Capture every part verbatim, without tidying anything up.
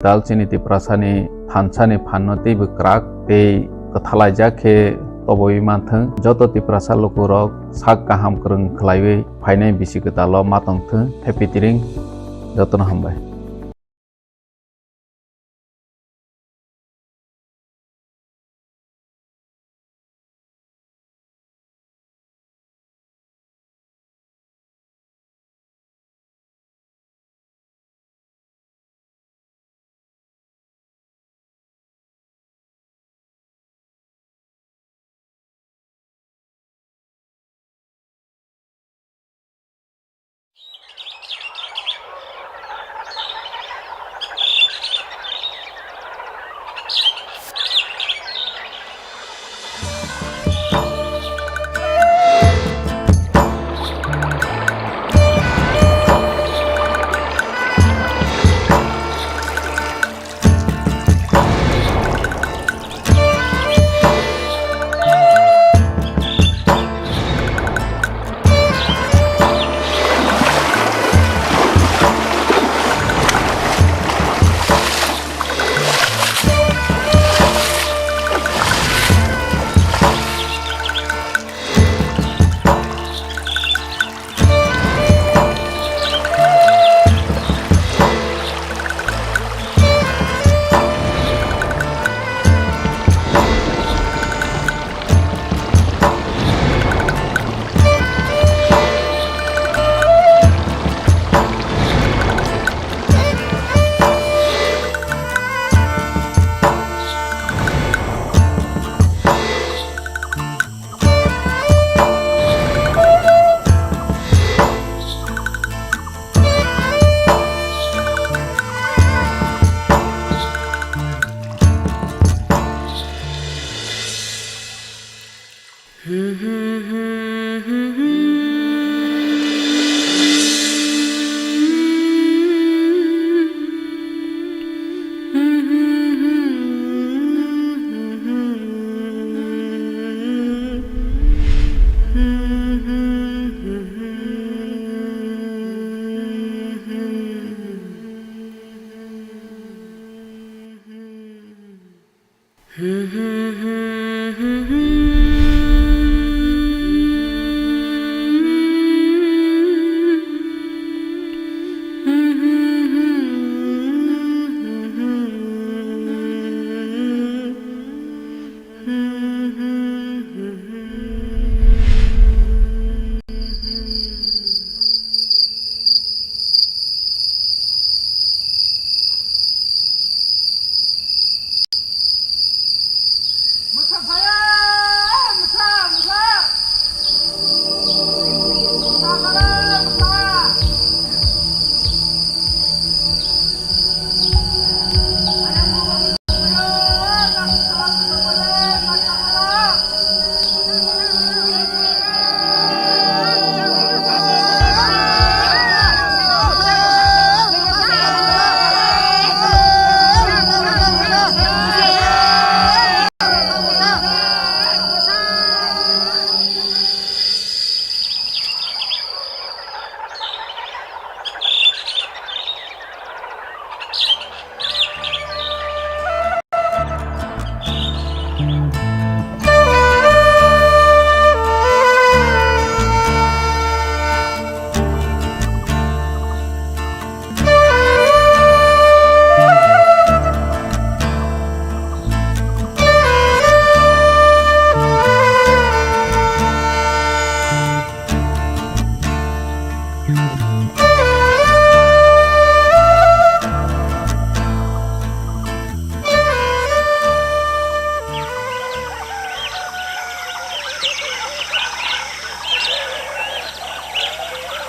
Dalchini Tiprasani thansani phanno teibo kwrak tei kwthalaijak khe toboi manthwng. Joto Tiprasa lukurok sak kaham kwrwng khlaiwi phainai bisi kwtalo ma tongthwng. Happy Tiring, jotono hambai.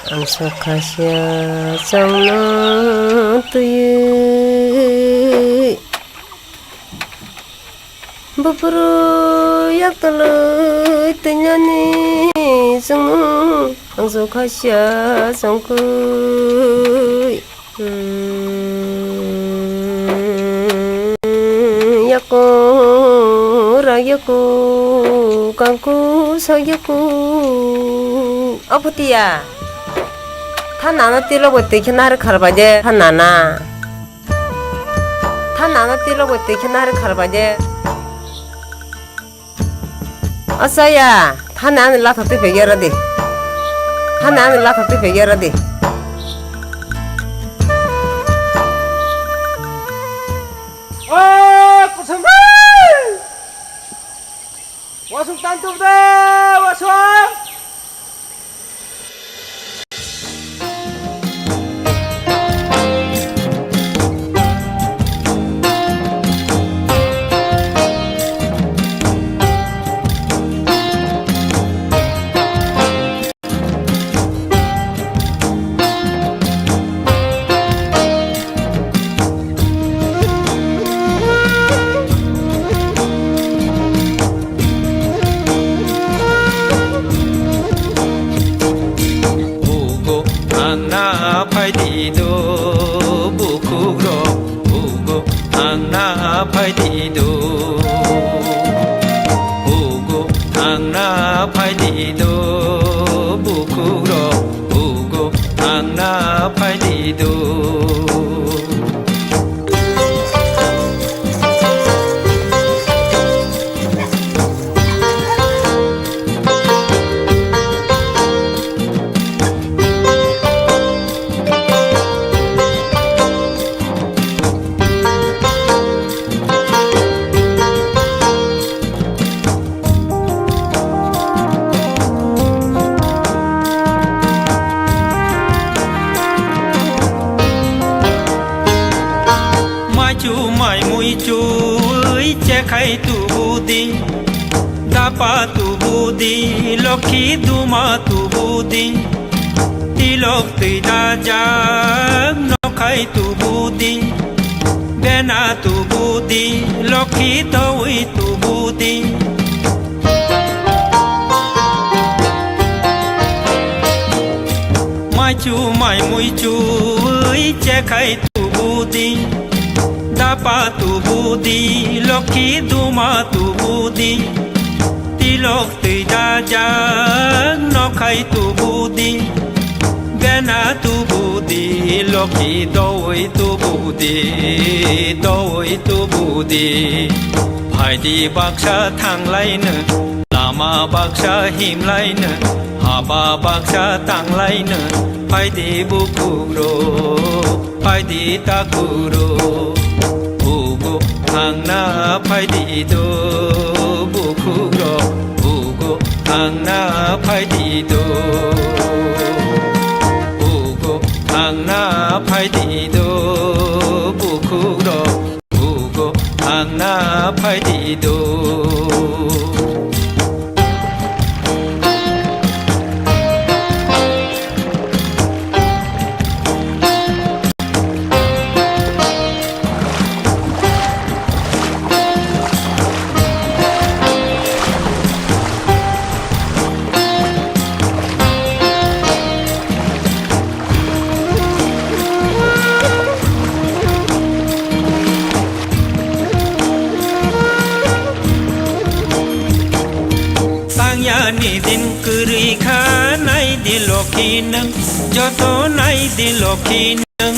Ang sokha sia chongno twiwi. Buphuru yaktwlwi twinyani chwngno ang sokha sia chongkui. Hmm, yako rak yako kangku sak yako. O Phutia, tha nana tilo bo twi khe nari kharbai de tha nana. Tha nana tilo bo twi khe nari kharbai de. Acha ya, tha nani latha twi phegya ra di. Tha nani latha twi phegya ra di. O, kusum. Wasuk tantu de, wasuk. Ugo thangna phaidi do, bukhuk rok. Ugo thangna phaidi do. Ugo thangna phaidi do, bukhuk rok. Ugo thangna phaidi do. Maichu mai mui chui chekhai tubu di, dapa tubu di, lokhi duma tubu di, tilok twi dajak nokhai tubu di, bena tubu di, lokhi towi tubu di. Maichu mai mui chui chekhai tubu di, dapa tubu di, lokhi duma tubu di, tilok twi dajak nokhai tubu di, bena tubu di, lokhi dowi tubu di, dowi tubu di. Phaidi baksa thanglaino, lama baksa himlaino, haba baksa tanglaino, phaidi bukhuk rok, phaidi takhuk rok. Ugo thangna phaidi do, bukhuk rok. Ugo thangna phaidi do. Ugo thangna phaidi do, bukhuk rok. Ugo thangna phaidi do. Tangya ni din kwrwi kha, nai di lokhi nwng, joto nai di lokhi nwng.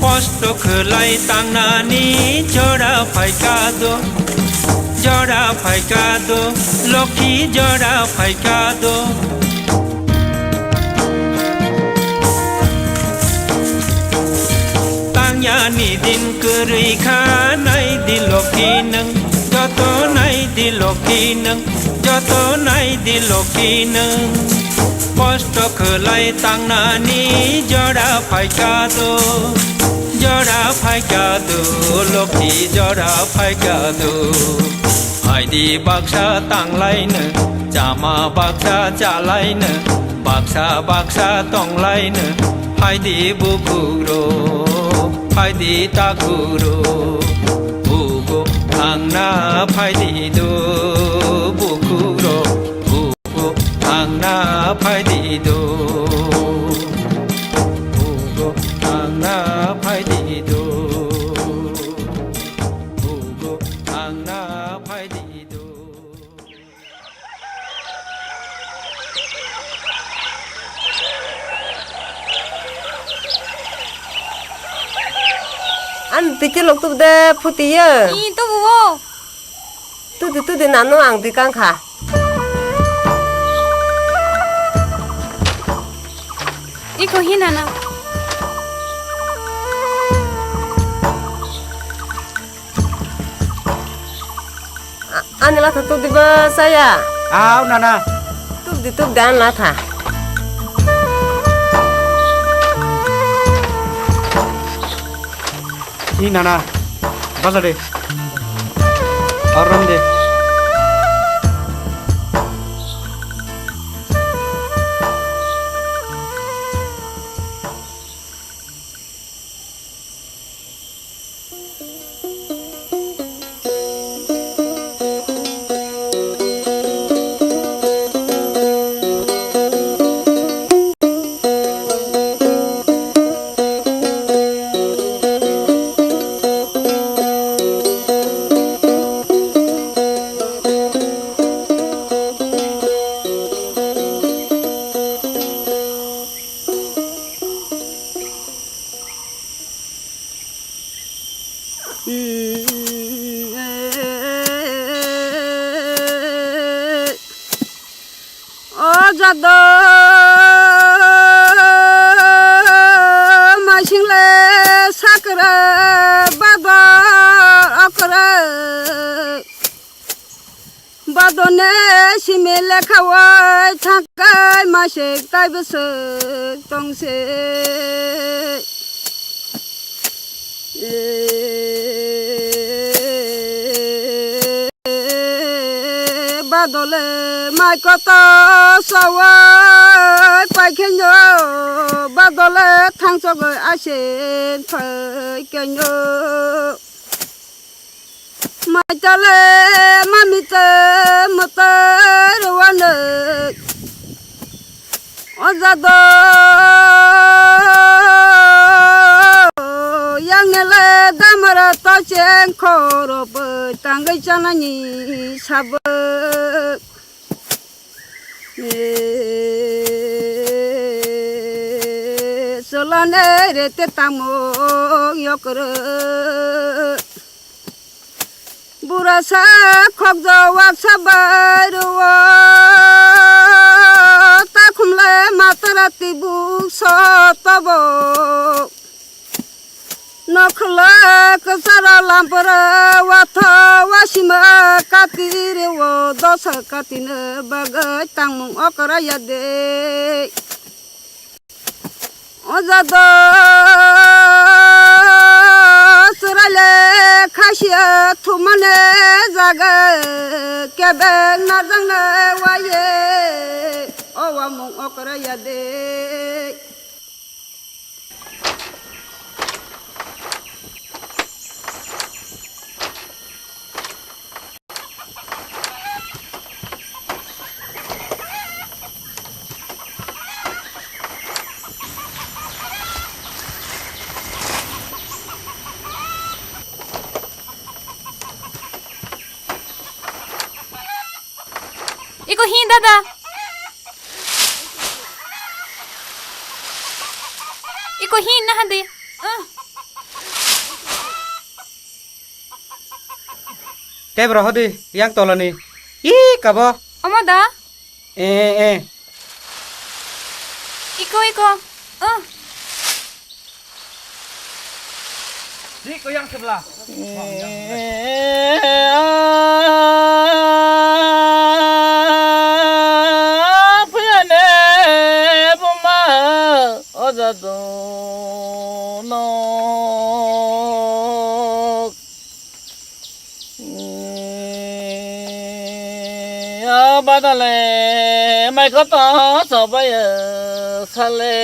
Kosto khwlai tangnani jora phaikha do, jora phaikha do, lokhi jora phaikha do. Tangya ni din kwrwi kha, nai di lokhi nwng, joto nai di lokhi nwng, joto nai di lokhi nwng. Kosto khwlai tangnani jora phaikha do, jora phaikha do, lokhi jora phaikha do. Phaidi baksa tanglaino, chama baksa chalaino, baksa baksa tonglaino, phaidi bukhuk rok, phaidi takhuk rok. Ugo thangna phaidi do, bukhuk rok. Ugo thangna phaidi do. Ugo thangna phaidi do. Ugo thangna phaidi do. Ani Twi kilok tubde phuti ye. I tubu o. Tudi tudi nanu ang di kang kha. Iko hinana. A-, ani latha tubdi ba saya. Aw nana. Tubdi tubdi ani latha. Hi nana, baja de. Aram de. O jado maising le sakra bado okra. Badone simi lekha wai thangkai masik tai bwswk tongse. Badole mai koto sawai paikhenyo, badole thangchogoi asin phaikhenyo. Maitale mamite mate rwano. O jado yangnele damara tocheng khoro bwtangwi chanani sabuk. Solane rete tamung yokro. Burasa khokjak waksa bai rwo, takhumle matara tibuk so tobo. Nokhla kwcharo lampara watho wasima kati rwo, dosa katino bagwi tangmung okra ya de. O jado chwraile khasiya thumane jaga kebeng narjakna waye o wamung okra ya de. Iko hi dada? Iko hi na hadi? Ah. Tei bro hodi yang tolani. Ih, kabo. Omo da? Eh, eh. Iko, iko. Oh. Di ko yang sebelah. Eh, ah, puyane buma oja dono. O badale mai koto sobai sale.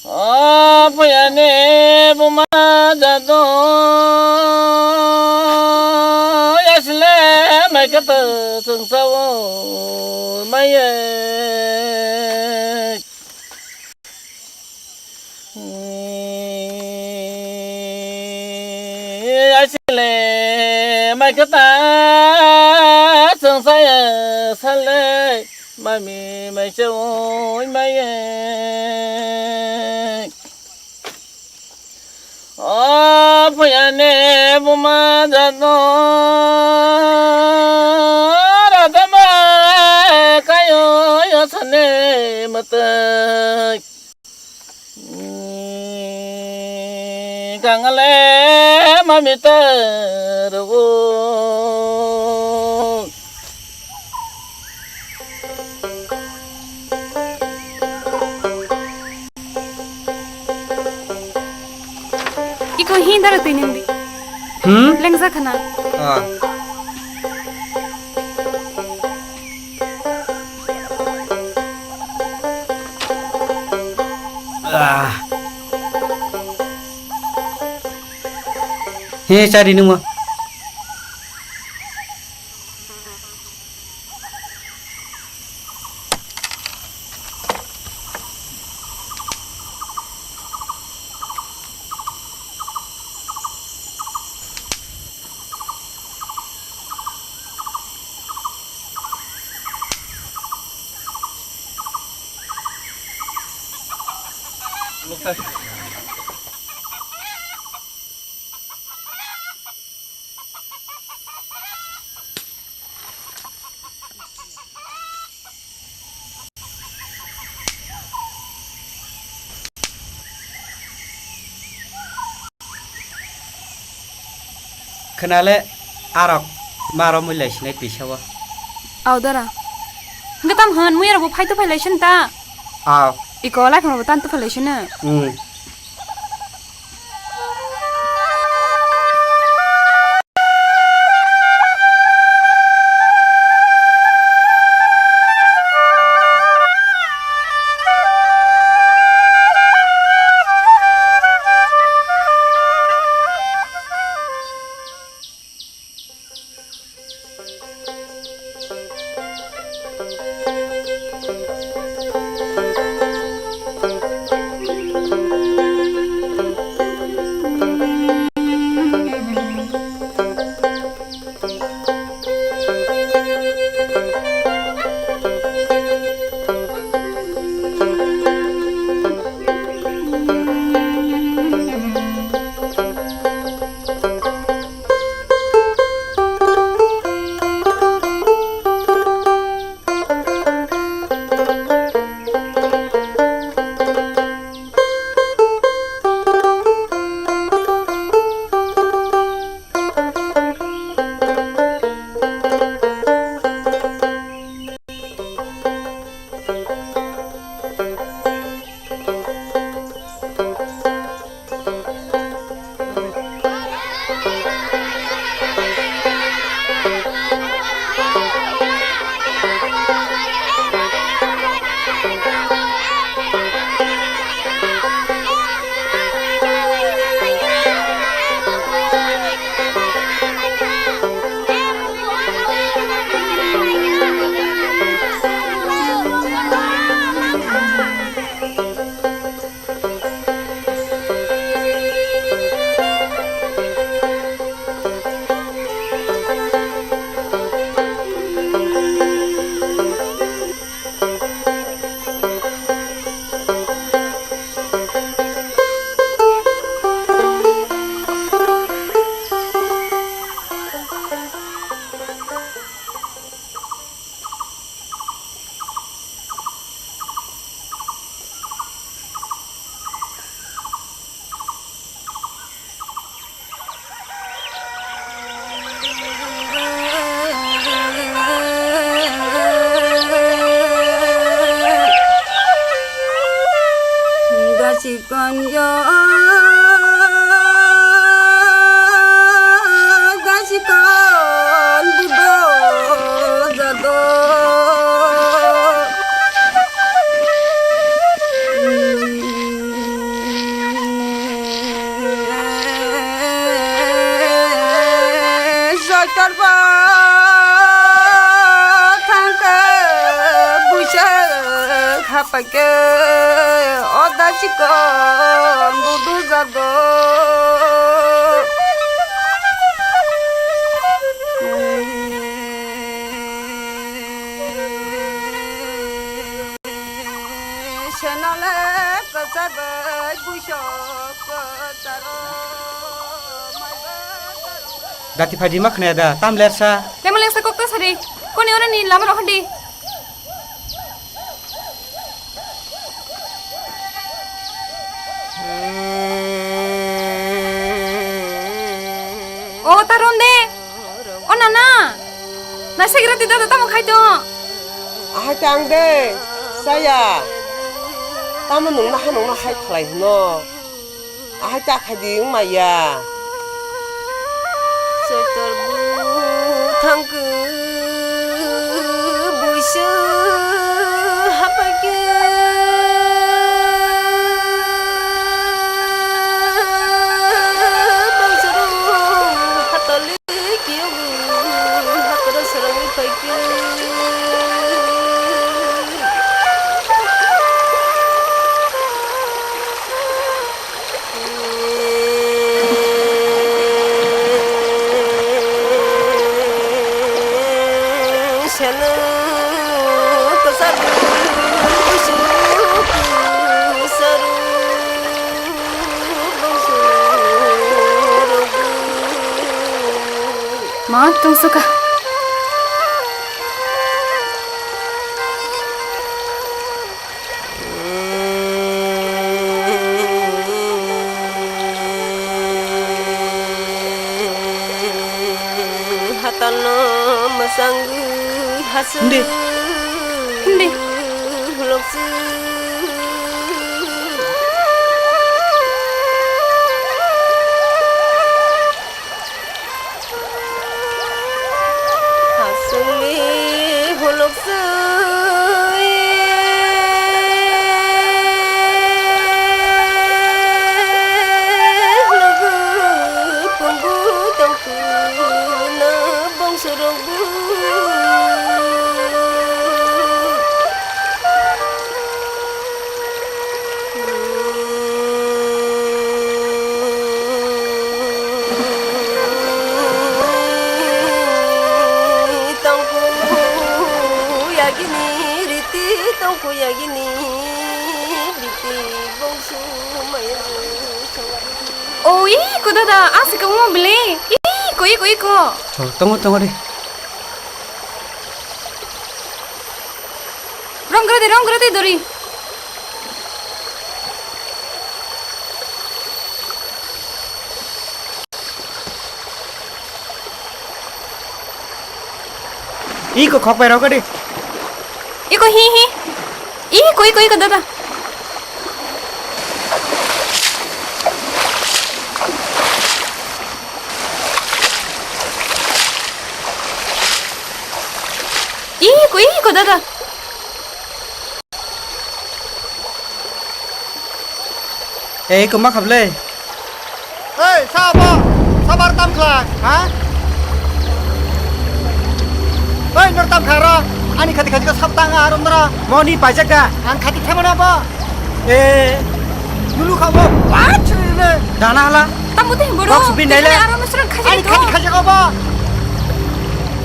O puyane buma jado yasle mai koto sungsao mai. Asile mai kata sungsaya sale mami mai se oi mai. O phoyane buma jano radama kayo yosane matai. Gangale mamita rugo. Iko hindar twi nang di. Hmm? Lengja khana. Ah. Ah. He, chari nungmo. Khwnale, arok maro mui lai sinai tisa o. Aw dara. Hwnkhe tam hwn, mui arokbo phai to phai lai sin ta. Aw. Iko lai khno tan to phai lai sin. Hmm. Gasi kon yo, gasi kon budo jado. Soitor bo thangkhe buisa hapaikhe oda chikon budu jado. Senale kwchagwi buisok kwcharo. Dati phaidi ma khwnaya da, tam lersa. Lema lengsa kok ta sadi. Koni ora ni lama rohon di. O ta ron de. O nana. Naisik rati da tamo khai to. Ahai tang de. Saya. Tamo nung naha nung nahai khlai hino. Ahai ta khai di wng maya. Soitor bu thangkhe buisu hapaikhe. Bangsuru hatali kiyogu hatara sarangwi paikhe. Ma tongsoka. Hatalno mwsangwi hasuk. Hindi. Hindi. Loksu. Hasungni huluk swi lugu punggu tongphuru no bongsorok bu. Tongku yagini riti, tongku yagini riti, bongsu maya songku. O, iko dada, asika mo bile. Iko, iko, iko. Oh, tongo, tongo de. Rong gura de, rong gura de, dori. Iko khok pai rok di. Iko hi hi. Iko, iko, iko, dada. Iko, iko, dada. Ei, iko ma khable? Ei, sabo, sabar tam khlai, ha? Ei, nor tam khlai ro, ani khati khati ko sab tang aro nora. Moni paijak da? Ang khati themana ba? Eh. Nulu khabo, ba chile. Dana hala. Tamu teh bodo. Box bin nai le. Aro nusran khajak. Ani khati khajak ba?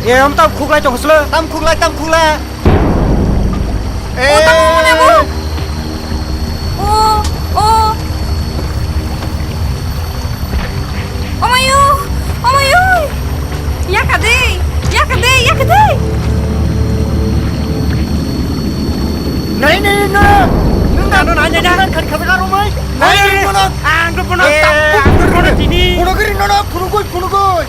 Eh, am tam khuklai tong sle. Tam khuklai, tam khuklai. O, tamo mone bo. O, o. Omayo, omayo. Yakade, yakade, yakade. Nai, nai, nai, nai. Nung nano nai, nai, nai. Khari khari karo mai. Nai, nai, nai. Ang ko bono, eh, ang ko bono tini. Phunugri nono, phunugoi, phunugoi.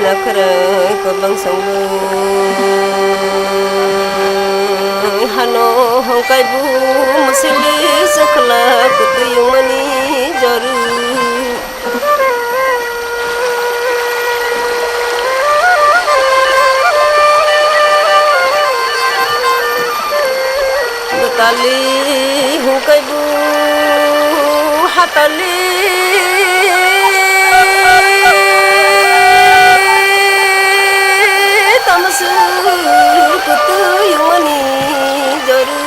Nakhra kwbang songwi hano hongkai bu musili chwkhwla kwtwi wngmani jorwi. Tali hwnkhe bo hatali tamswk kwtwi wngmani jorwi.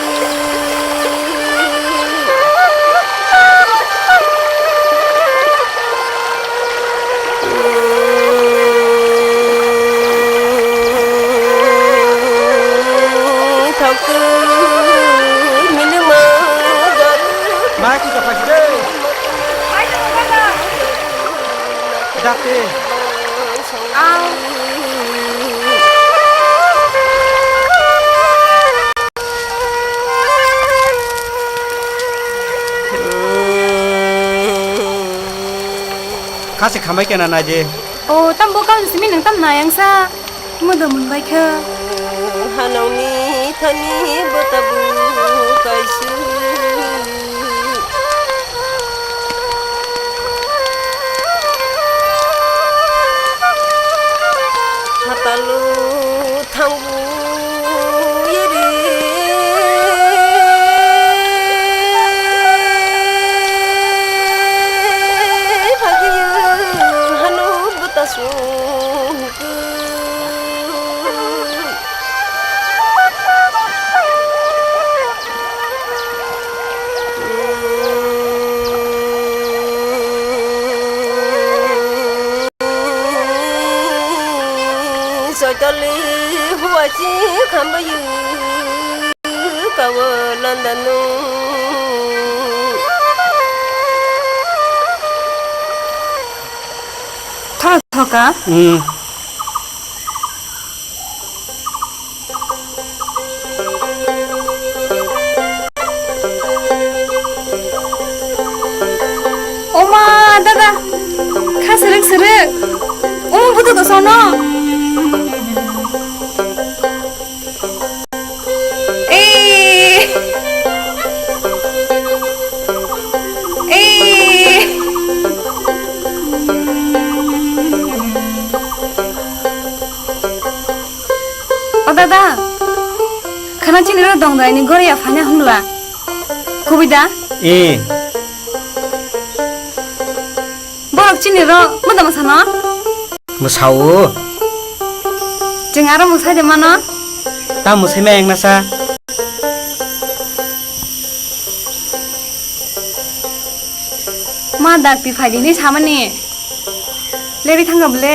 Mai ki kapai de. Date. Ang. Kha se khambai kena naidi. O, tam bo kaun simi nang tam nayang sa. Modo mun bai kha. Hanangni thani bo tabu kaisu. Hatalo thangbu yeri. Phagiyo hano butasu. Sotali huachi khambayu kawa landanu. Thora thoka. Hmm. Oma, dada, kha srwk srwk. Omo budu dosa no. Ei. Ei. O dada, khana chini ro dongdai ni goriya phanya hwnla. Kubui da? Eh. Borok chini ro moda masano? Mwsao. Chwng aro mwsai de mano? Ta mwsai ma engnasa. Ma dakti phai di hinwi samani. Lebi thangkha bwle.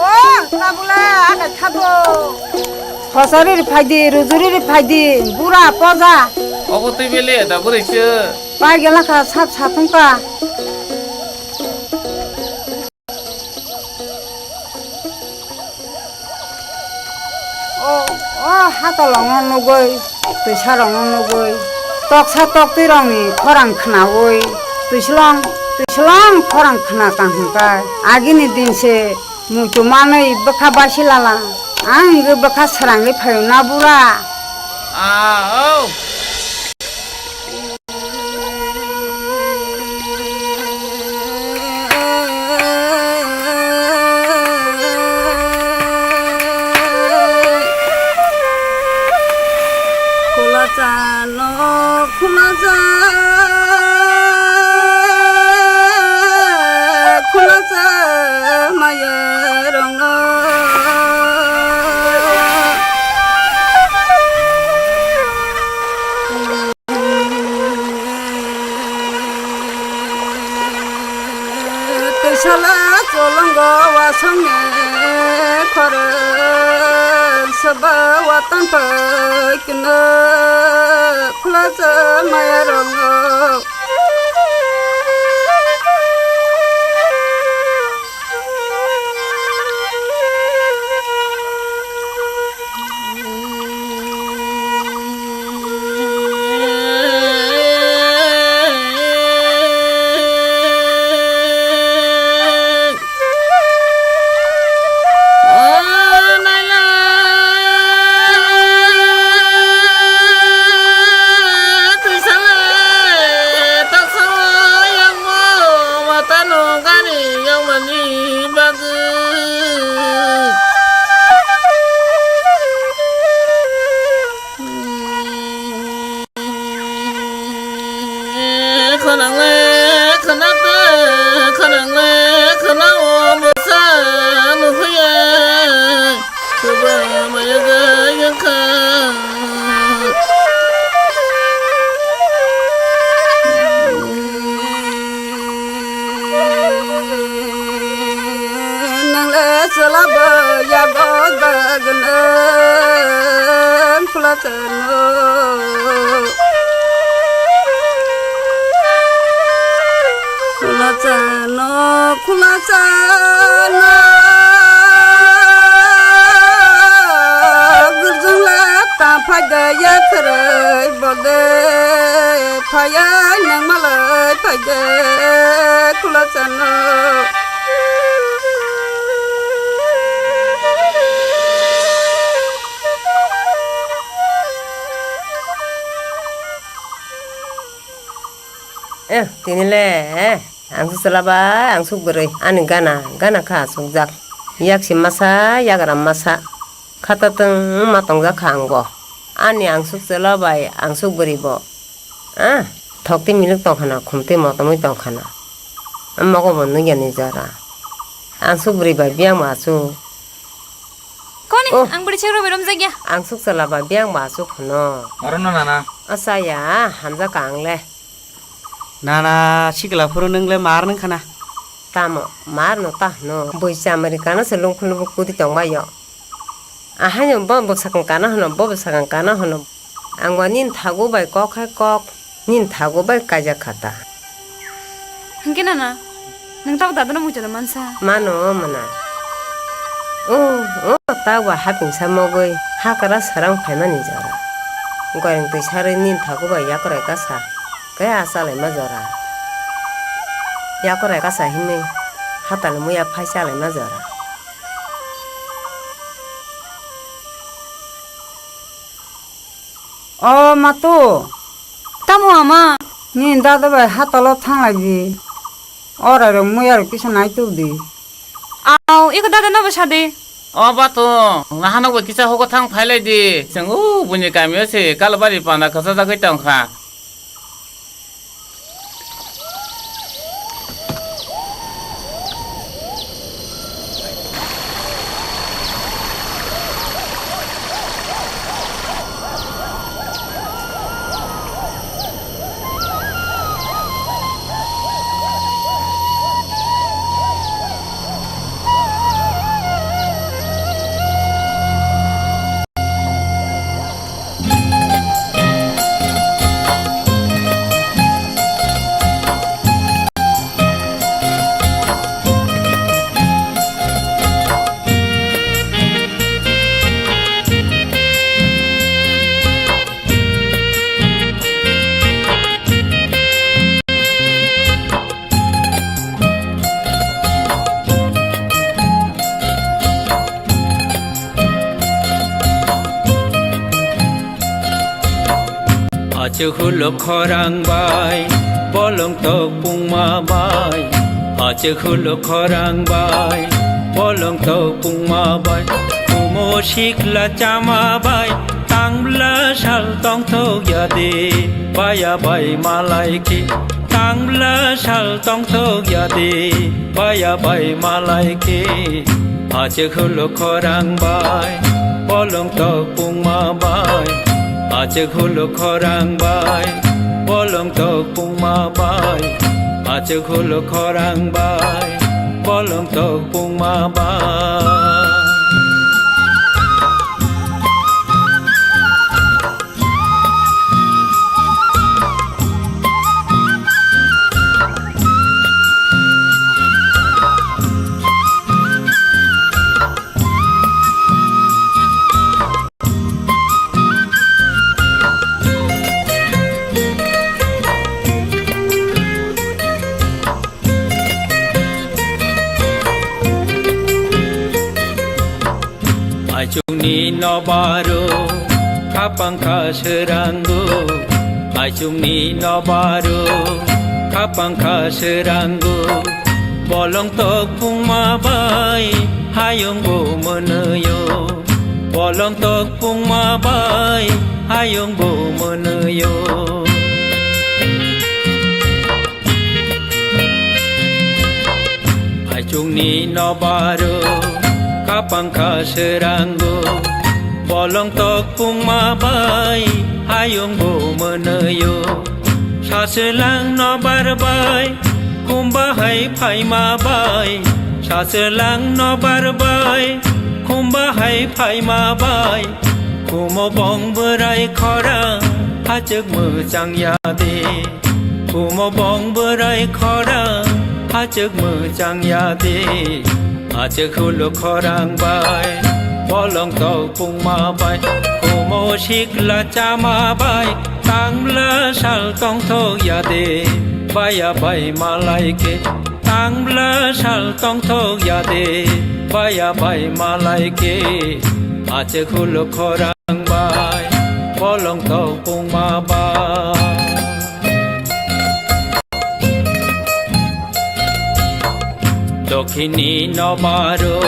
O, tabula, aga khabo. Khosari ri phaidi, rujuri ri phaidi, bura poja. Obo twi bele da bwrwi se. Pai gela kha sap sathung ka. O, o hatolongno nugwi, twisarokno nugwi, toksa toktwirokni khorang khnaui, twislong, twislong khorang khna tang hwnkha. Agini din se muitu manwi bwkha basilala, ang wngwi bwkha srangwi phaio na bura. Ah, oh. Khulacha no khulacha, khulacha maya rong no. Twisala cholongo wasongni khorang saba watan pai kino khulacha maya rong no. Khwnangle khwna ta, khwnangle khwna o bwsa nukhungya, kwbangma yaga yangkha. Nangle chwla bo yago dagna khwla chano. Khwla chano, khwla chano. Gurjong la ta phai da ya khwrwi bode. Phaya nang malai phaide khulachano. Eh, tini le, eh, angsuk chwla bai, angsuk bwrwi, ani gana, gana kha asukjak. Yak si masa, yagra masa. Khata tong ma tongjak kha ang bo. Ani angsuk chwla bai angsuk bwrwi bo. Ah, thok twi miluk tong khana, khum twi motomwi tong khana. Mogo bo nukya ni jora. Angsuk bwrwi bai biyang ma asuk. Koni, oh, ang bwrwi chek rw bai romjak ya. Angsuk chwla bai biyang ma asuk khano. Oro no nana. Asa ya, hamjak ang le. Nana, sikla phuru nwng le mar nwng khana. Tamo, mar no ta hwno. Bui chamari kana se lungkhung lubuk kudi tong bai yo. Ahaino bo bwsakang kana hwno, bo bwsakang kana hwno. Ang bo nini thago bai kok hai kok, nini thago bai kaijak kha ta. Hwnkhe nana, nwng tabuk dadano muichana mansa? Mano, mwnai. O, o, tabuk hapingsa mogwi hakra sarang phaimani jora. Goireng twi sarwi nini thago bai yakorai kasa, khe a chalaima jora. Yakorai kasa hinwi hatani muya phai chalaima jora. O matu. Tamo ama? Nini dada bai hatalo thanglai di. Orai rok muya rok kisa nai tuk di. Au, iko dada no bo sadi. O batu, ngahano bo kisa hogo thang phailai di. Chwng o buini kamio se kalbari panda khasajagwi tongkha. Achuk hulo khorang bai, bolong tok pungma bai. Achuk hulo khorang bai, bolong tok pungma bai. Kumo sikla chama bai, tangbla sal tongthok yadi, baya bai malai ki. Tangbla sal tongthok yadi, baya bai malai ki. Achuk hulo khorang bai, bolong tok pungma bai. Achuk hulo khorang bai, bolong tok pungma bai. Achuk hulo khorang bai, bolong tok pungma bai. Aichukni nobaro khapang kha srango, aichukni nobaro khapang kha srango, bolong tok pungma bai hayung bo mwnwio, bolong tok pungma bai hayung bo mwnwio. Aichukni nobaro khapang kha srango, bolong tok pungma bai hayung bo mwnwio. Sachwlang nobar bai khumba hai phaima bai, sachwlang nobar bai khumba hai phaima bai. Kumo bong bwrai khorang hachwk mwchang ya de. Kumo bong bwrai khorang hachwk mwchang ya de. Achwk hulo khorang bai, bolong tok pungma bai. Kumo Sikla chama bai tangla sal tongthok ya de, baya bai malai khe tangla sal tongthok ya de, baya bai malai khe ache khuluk khorang bai bolong tok pungma bai. Dokhini nobaro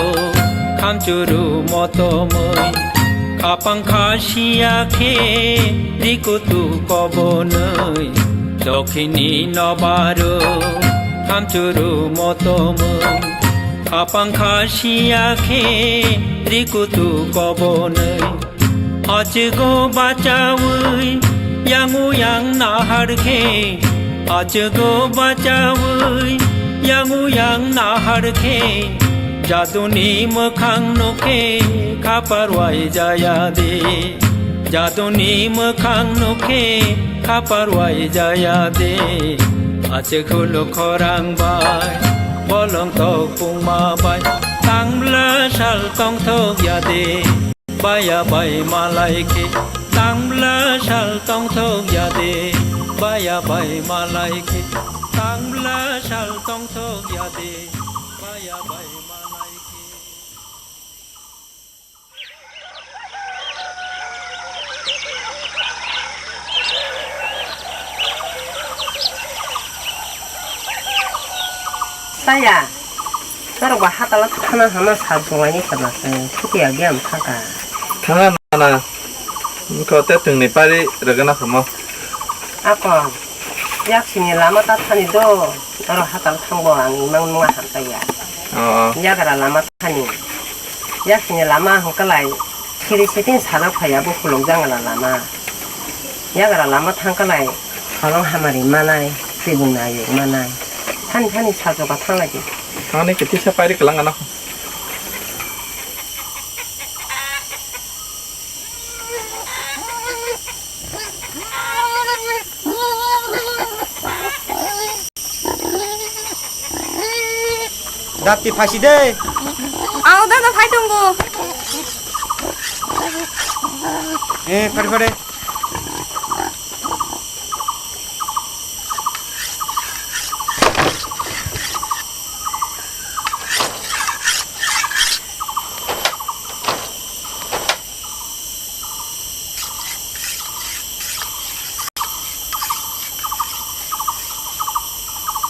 khamchuru motomoi, khapang khasiya khe rikutu kobonoi. Dokhini nobaro khamchuru motomoi, khapang khasiya khe rikutu kobonoi. Achugo bachawi yangu yang nahar khe, achugo bachawi yangu yang nahar khe, jaduni mwkhang nukhe khapar wai jaya de, jaduni mwkhang nukhe khapar wai jaya de. Ache khuluk khorang bai bolong tok pungma bai tangla sal tongthok ya de. Baya bai malai khe tangla sal tongthok ya de, baya bai malai khe tangla sal tongthok ya de, baya bai malai khe. Saya. Norok ba hatala thana hama sal tonglaini kheba se, sutiya biyam thangkha. Thangna nana, wngkha te twngni pari rwgwna khamu. Ako, yak sini lama ta thani do, norok hatal thangbo ang imang nungma hamtaiya. Oh, oh. Yagra lama thani. Yak sini lama hwnkhalai, siri siting salo phaiya bo khulok jangla lama. Yagra lama thangkhalai, holong hamari manai, tibung nayuk manai. Thani thani sajoka thanglai di. Thangni khe tisa pairi kwlang ano. Dati phaisi de. Ao dada phai tongo. Eh, phare phare.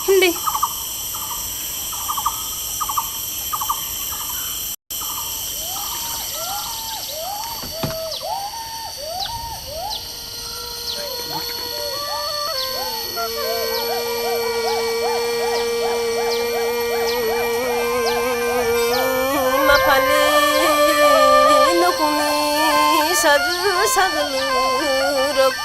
Hindi. Maphalni nukungni sajwk sajwk rok.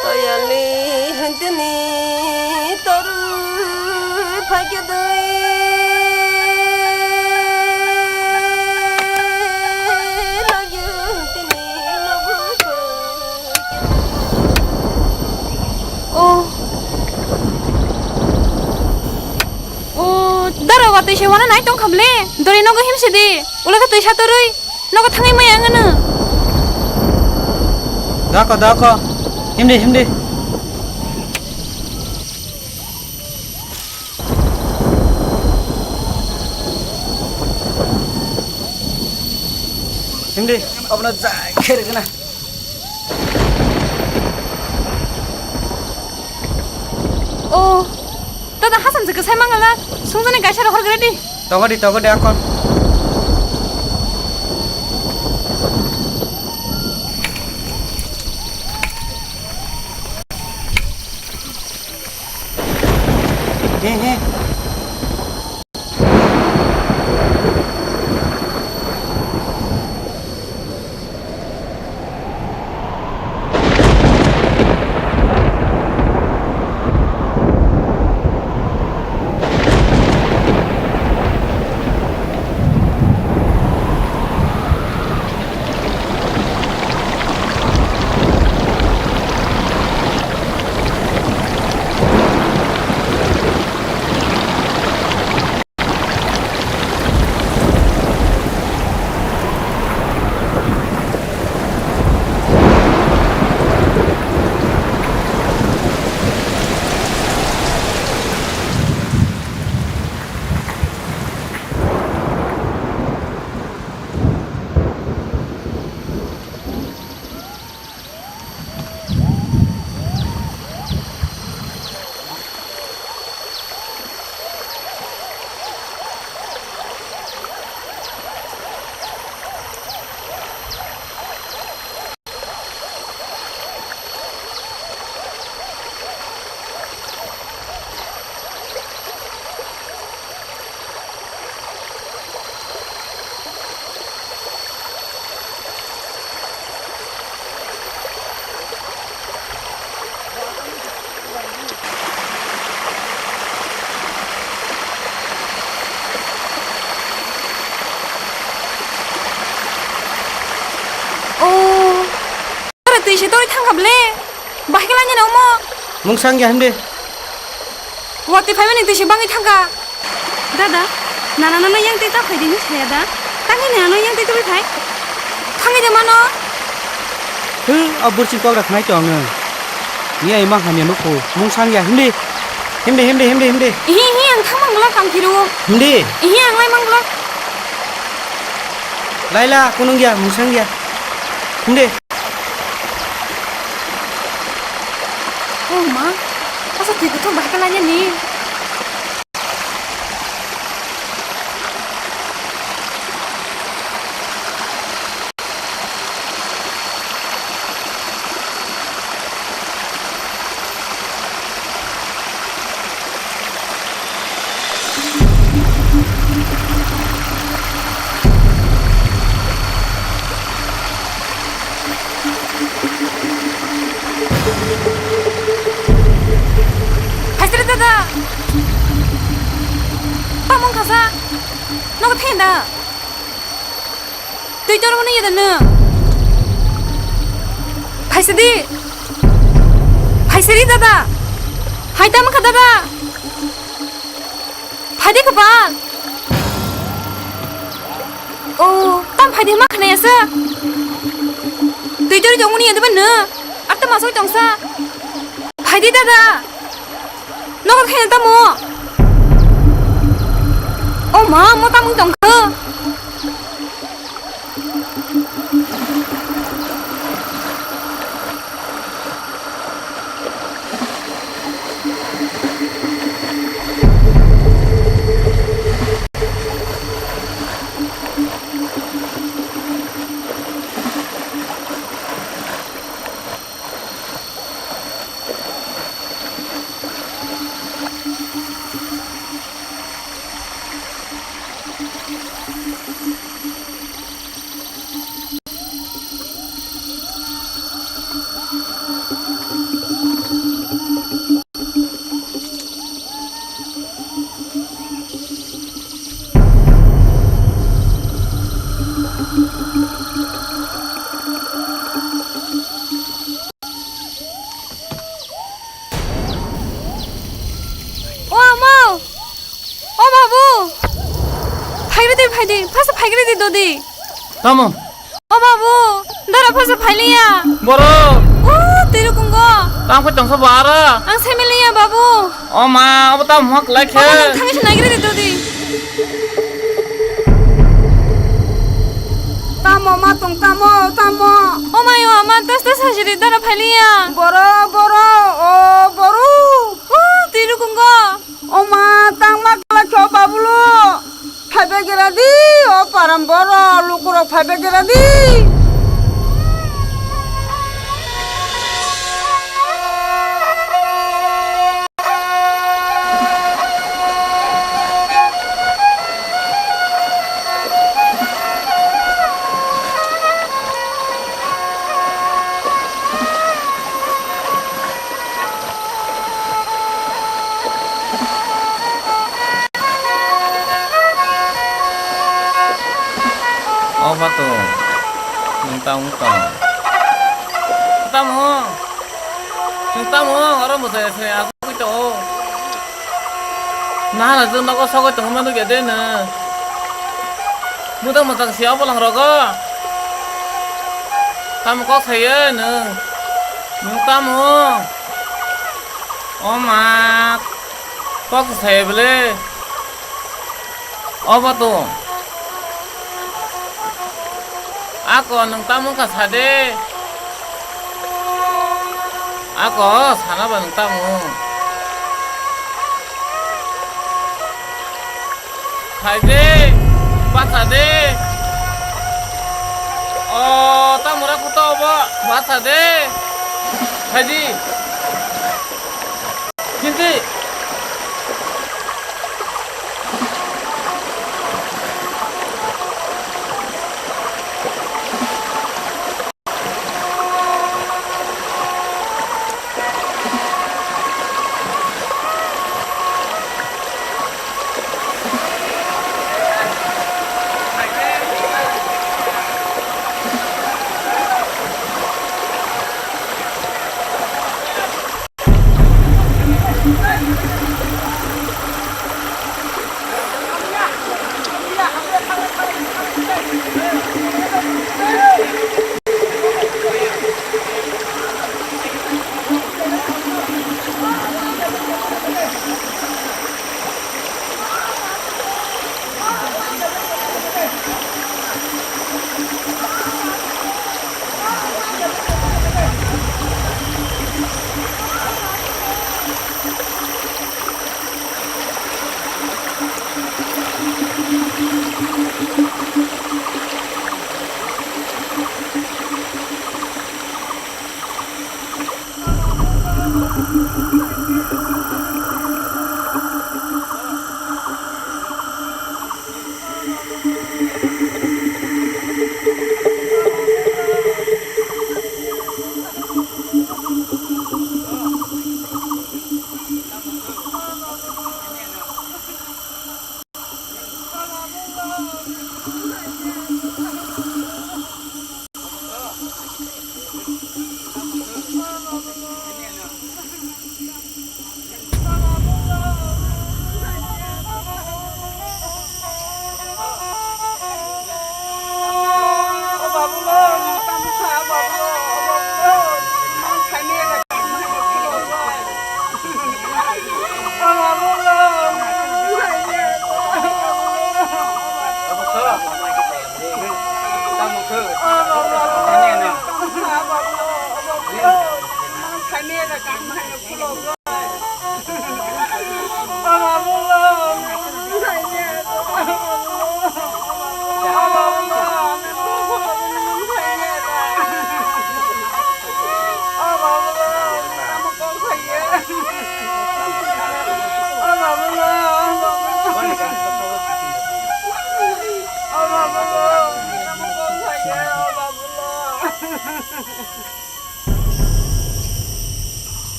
Toyani hintini toru phaikhe dui lagyo hintini lobu. Oh. O, dara watwi se wana nai tong khamle. Dori nogo himsi di. Ulo khe twisa torwi. Nogo thangwi maya ang ano. Dako, dako. Himdi, himdi. Himdi. Abna jai khere gana. O, dada, hasam se kwsai mangala, sungjani kaisa rohor gre di. Togo di, togo di, akon. He, he. Mungsang ya himde. Watwi phaimani twi se bangwi thangkha. Dada, nana nono yang twi ta phai di hinwi saya da? Tangwi nana nono yang twi twi phai? Thangwi de mano. Hw, a bursi kok da khnai tong ang. Ni ai mang hamya nukho. Mungsang ya himde. Himde, himde, himde, himde. Ihi, ihi, ang thangmang glak ang phiro. Himde. Ihi, ang lai mang glak. Laila, kunung ya, mungsang ya. Himde. Oh ma, asa twi kuthum bahai khe lainani. Phaisari dada. Tamung khasa. Nogo thenda. Twi tor mani yada no. Phaisadi. Phaisari dada. Hai tamung kha dada. Phaidi kwpal. O, tam phaidi ma khnaya sa. Twi tor jong mani yada ba no. Ar ta masoi tongsa. Phaidi dada. Nogo khe tamo. O ma, mo tamung tongkha. O ama! O babu! Phaigre di, phaidi, phasa phaigre di dodi. Tamo? O babu, dara phasa phailiya. Borok! O, twiru kungo. Tamo khe tongsa bara. Ang semiliya babu. O ma, abo tamo hok lai khe. Babu, nang thangwi se naigre di dodi. Tamo ma tong tamo, tamo. O mayo, ama tas tas hajiri dara phailiya. Boro, boro, o boro. O, twiru kungo. O ma tangma kala kho babulo. Phaibe gira di, o param boro lukurok phaibe gira di. O Fatung, nwng tamo tong? Tamo? Nwng tamo? Oro mwsai se asugwi tongo. Nahana jwk nogo sogwi tongma nukya de nwng? Mwtang mwtang se obolong rogo. Tamo kok sayo nwng? Nwng tamo? O ma, kok se sayo bwle? O Fatung. Ako nwng tamo wngkha sa de. Ako sana ba nwng tamo. Phai de, bacha de. O, tamo ra kuto obo, bacha de. Phai di. Hindi.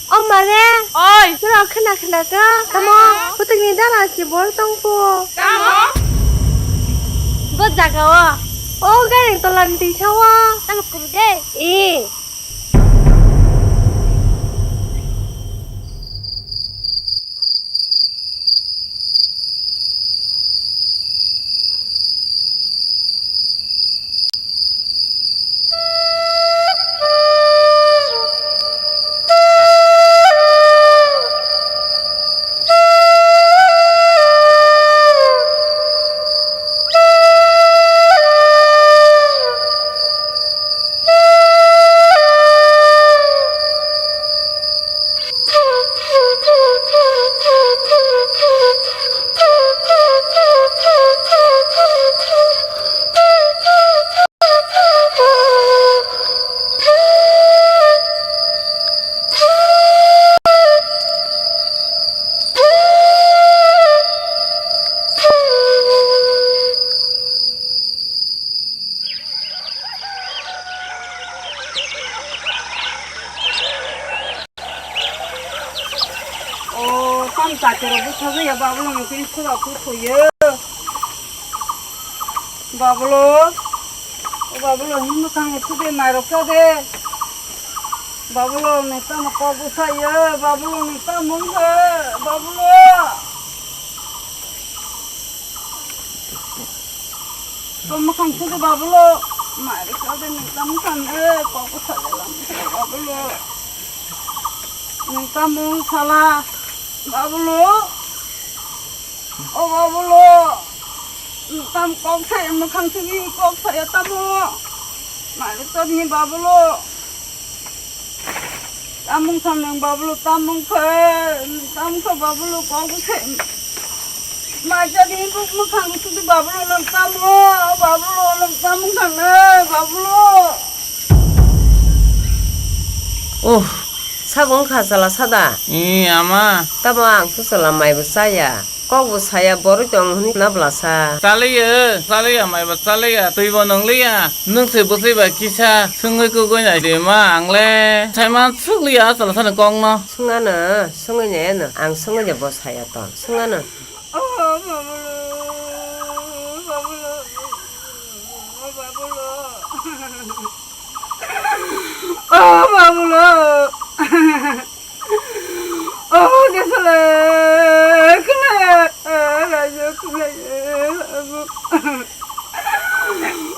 O mare. Oi. Norok khna khna kha. Tamo? Khana. Putukni dara si bol tong pho. Tamo? Bo jaga o. O gari tola ni twi sa o. Tamo kum de. E. O, tam chakiro bwsajaya Babulo ni twi sura kuthoyo. Babulo, o Babulo, himno kang sube mairok chade. Babulo, ni tamo kok bwsayo, Babulo, ni tamo wngkha, Babulo. Tamo kang sube Babulo, mairok chade, ni tamo kang e, kok bwsayo, Babulo. Ni tamo sala, Babulo. O Babulo, tam kok saya, mwkhang simi kok saya tamo. Mari toni Babulo. Tamung samnang Babulo, tamung khe, tamung khe Babulo kok saya. Maja di buk mwkhang sudi Babulo nang tamo, Babulo nang tamung khanai, Babulo. Oh, sabo wngkha chwla sada? Ee, ama. Tamo ang se chwla maibo chaya. Kokbo saya borok tong hwnwi nabla sa. Chaliya, chaliya, maiba chaliya, twibo nwngliya. Nwng se bwswi bai kisa swngwi kugwi nai de ma, ang le saiman sukliya a chwla sani kokno. Swngano, swngwi nai ano, ang swngwi de bo saya tong. Swngano. Oh, Babulo, Babulo, oh, Babulo. Oh, Babulo. Oh, Desole, khulaya, rajo khulaya, babu.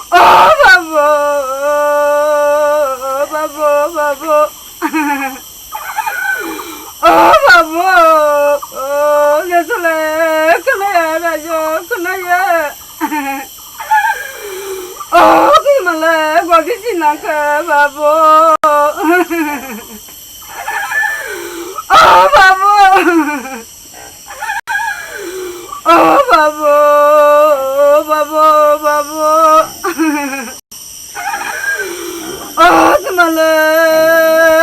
Oh, babu, babu, babu. Oh, babu, oh, Desole, khulaya, rajo khulaya. Oh, khimale, godi sinakha, babu. Oh, babu! Oh, babu! Babu, babu! Oh, khimale,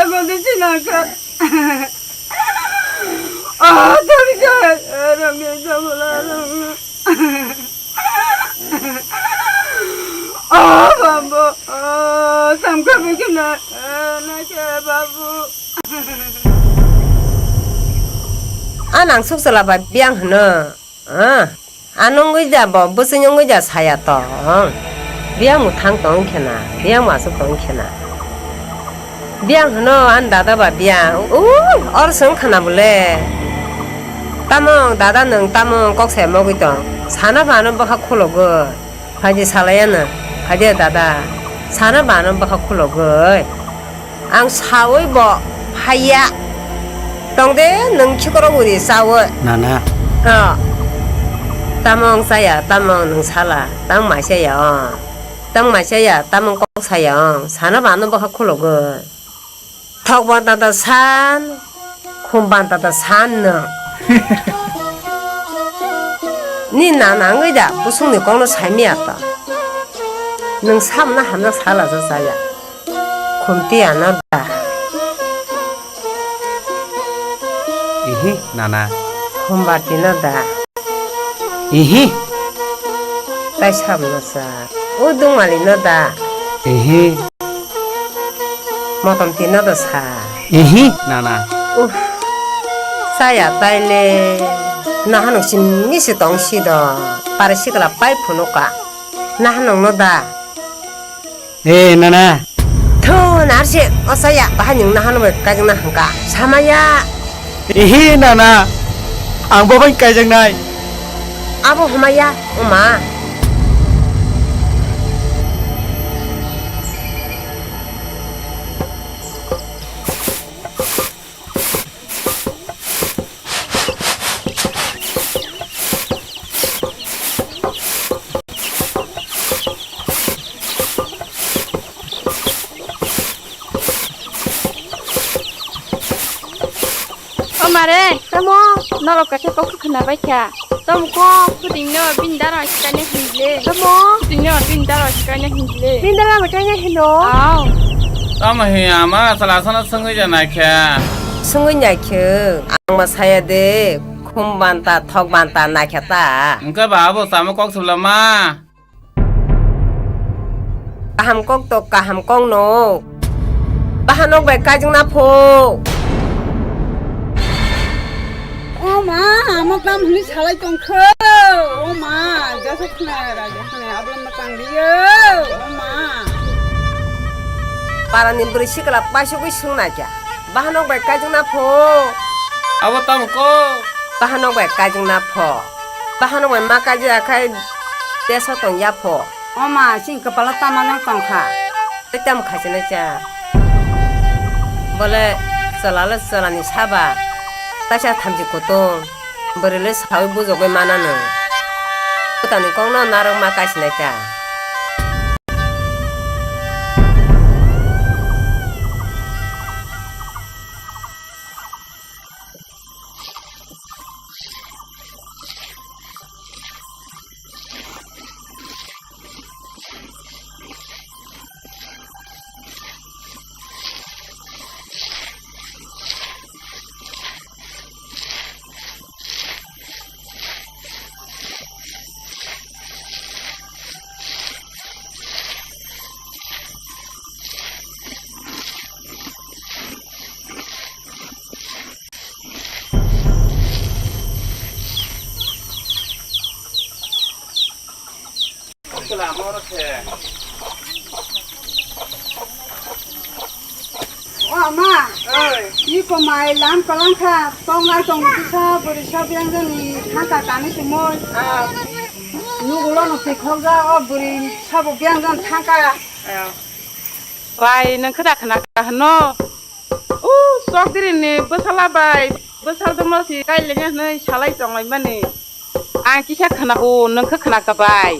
godi sinakha. Oh, thangsa, rangni samala, rangni. Oh, babu, oh, samkha bikina, nake babu. A nang suk chwla bai biyang hwno. Ah, ano wngwi ja bo, bwswk wngwi ja saya tong. Biyang mwthang tong khena, biyang mwswk tong khena. Biyang hwno ani dada ba biyang. Ui, oro se wngkha na bole. Tamo wng dada nwng tamo wng kok sai mogwi tong. Sana ba ano bwkha khulogwi. Phaidi salai ano. Phaidi dada. Sana ba ano bwkha khulogwi. Ang saui bo phaiya. Tong de nwng khikorok uri chaui. Nana. Oh. Tamo wng chaya, tamo wng nwng sala. Tamo mai chaya o. Tang mai chaya, tamung kok saya ong, sana bano bokha khulogwi. Thok banta ta san, khum banta ta san no. Ni nana wngwi da, busungni kokno saimiya to. Nwng samna hamjak sala sa saya. Khumti ano da. Ihi, nana. Khumbatino da. Ihi. Tai samno sa. O dungmalino da. Ihi. Motomtino da sa. Ihi, nana. Uff. Saya taile. Nahanok simi se tong si do. Pare sikla pai phunuka. Nahanokno da. Eh, nana. Thu, narsi, o saya, bahai nwng nahanok bai kaijakna hwnkha. Samaya. Ehe, nana. Ang bo bai kaijaknai. Abo humaya, oma. O mare, tamo norok kaisa kok khwna bai kha. Tamo kok puting no bini dara kaina hinle. Tamo puting no bini dara kaina hinle. Bini dara kaina hino. Aw. Tamo he ama sala sana sangwi ja naikha. Sangwi naikhe ang ma saya de khum banta thok banta naikha ta. Engke ba abo samo kok sublama. Kaham kok to kaham kok no. Bahanok bai kaijakna pho. O ma, amo tam hwnwi salai tongkho. O ma, jasa khna raja khna abla ma tang liyo. O ma. Parani bwrwi sikla paisugwi sung naikha. Bahanok bai kaijakna pho. Abo tamo ko? Bahanok bai kaijakna pho. Bahanok bai ma kaijak khai teso tong ya pho. O ma, sing kwpalo tamo no tong kha. Tei tamo khaisina cha. Bole cholale cholani saba. Taisa thamchi kutung. Bwrwi le sawi bujogwi manano. Bwtani kokno narwk ma kaisinai ta. O ama, oi. Iko mai lam kalang kha, tong nai tong kisa bwrwi sa biyang jani thangka tani sumoi. Ah. Nugulo no tikhok ja o bwrwi sabo biyang jan thangka. Ah. Bai, nwng khwda khna kha hwno? O, chokdiri ni bwsala bai, bwsal dwngno si kailengya hwnwi salai tonglaimani. Ang kisa khna kho, nwng khe khna kha bai.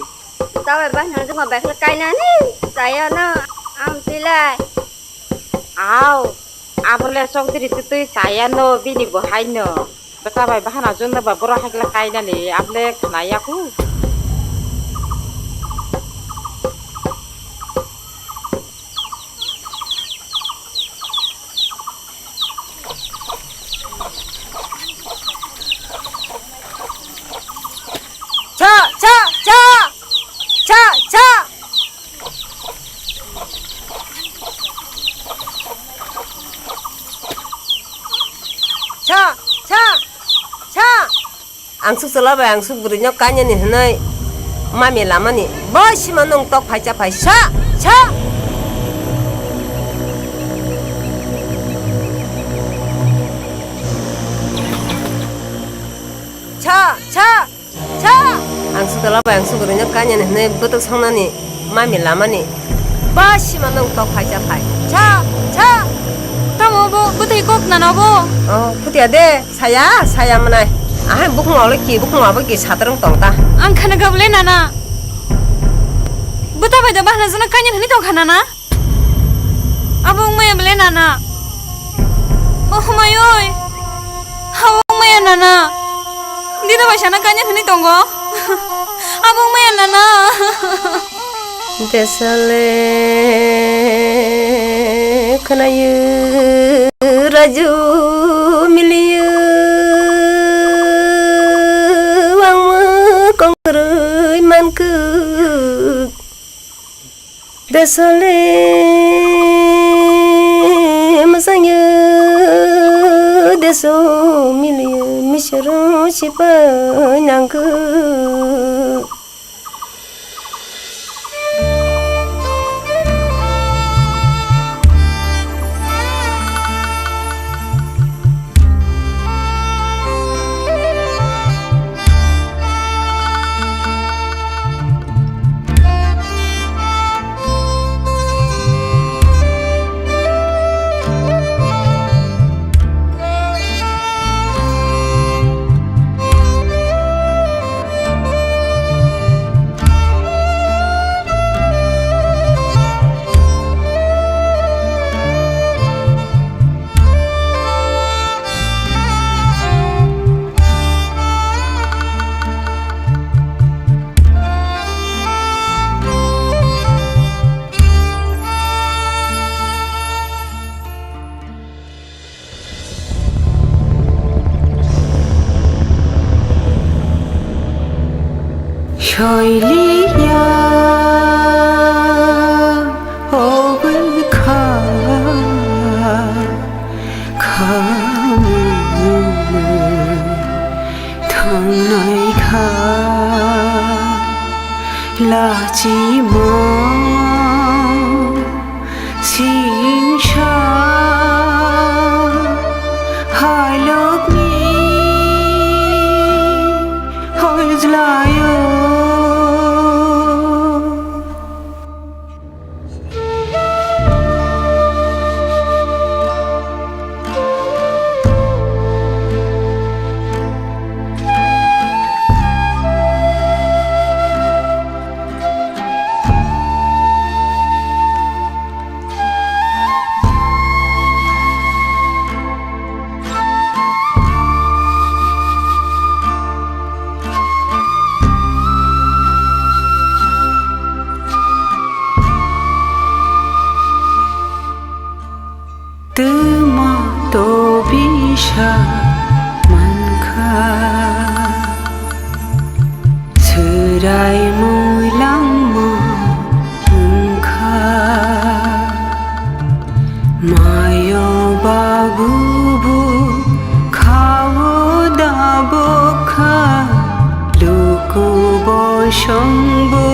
Tabai bai hwnwi jwkma bai khlai kainani, chaya no, ang twilai. Au, abo le chokdiri twtwi chaya no, bini bo hai no. Bwsa bai bahana chwngno ba borok hai khe kainani able khna ya khu. Cha, cha, cha! Cha, cha! Cha, cha, cha! Angsuk chwla bai angsuk bwrwino kainani hwnwi mami lamani bo sima nwng tok phai cha phai sa, sa! Cha, cha! Cha! Angsuk chwla bai angsuk bwrwino kainani hwnwi bwtwk songnani mami lamani. Ba sima nwng tok phai cha phai. Cha! Cha! Tamo bo bwtwi kok nana bo? Oh, khutiya de, saya, saya mwnai. Ahai bukhung olo ki, bukhung abo ki satrung tong ta. Ang khana gabole nana. Tabai da bahna jana kanya hini tong khana na? Abo wngmaya bele nana. Oh, humai oi. Abo wngmaya nana. Dida bai sana kanya hini tongo. Abo wngmaya nana. Desole khwnayo raju miliyo wangmo kongkroi mankuk. Desole masangyo deso miliyo misero sipai nangkuk. Soiliya obwkha khamwi thangnai kha lachimung. Singsa halokni hojlayo. Twma tobisa mankha, swrai mwlangma wngkha. Mayo babu bo khao da bokha, luku bosong bo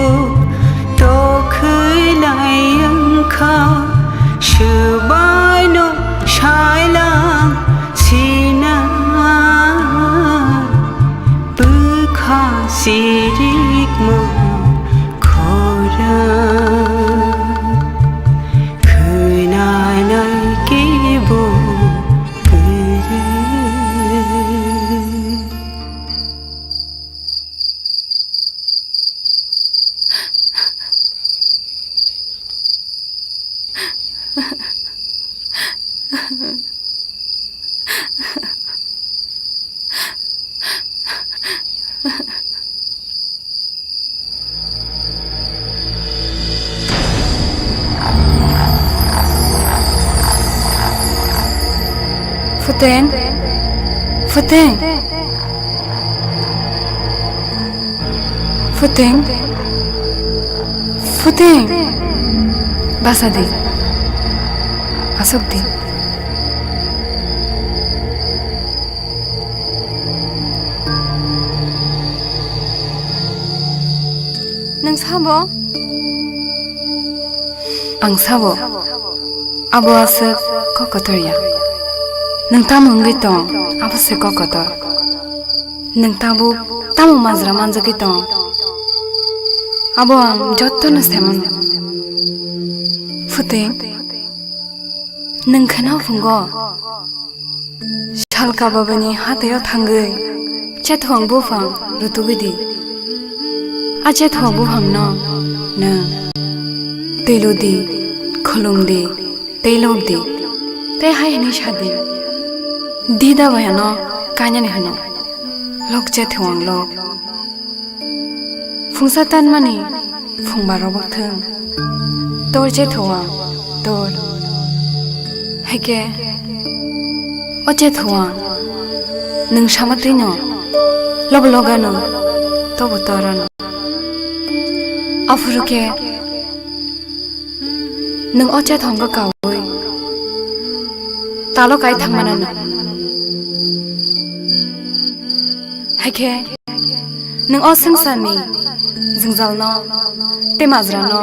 tokhwlai wngkha, swbaino sailang sina bwkha sirikma khorang khwnanai kebo kwrwi. Phuting, Phuting, Phuting, Phuting, basa di, asok di. Nwng sabo? Ang sabo. Abo aswk kok kotor ya. Nwng tamo wngwi tong, abo se kok kotor. Nwng tabuk tamo majra manjagwi tong, abo ang jotono se mano. Phuting, nwng khwnao phungo? Salka babani hathaio thangwi chethuang buphang rutugwi di. A chethuang buphangno nwng Twi ludi, khulum di, tei lok di, tei hai hwnwi sa di. Di da bai ano kainani hwno, lok che thuang lok. Phungsa tanmani phungba robok thung, tor che thuang tor. Hai khe o che thuang, nwng sama twino, lobo logano, tobo torano. Aphuru khe nwng o chethongkha kaui talo kai thangmana nwng. Hai khe nwng o swngcharni jwngjalno tei majrano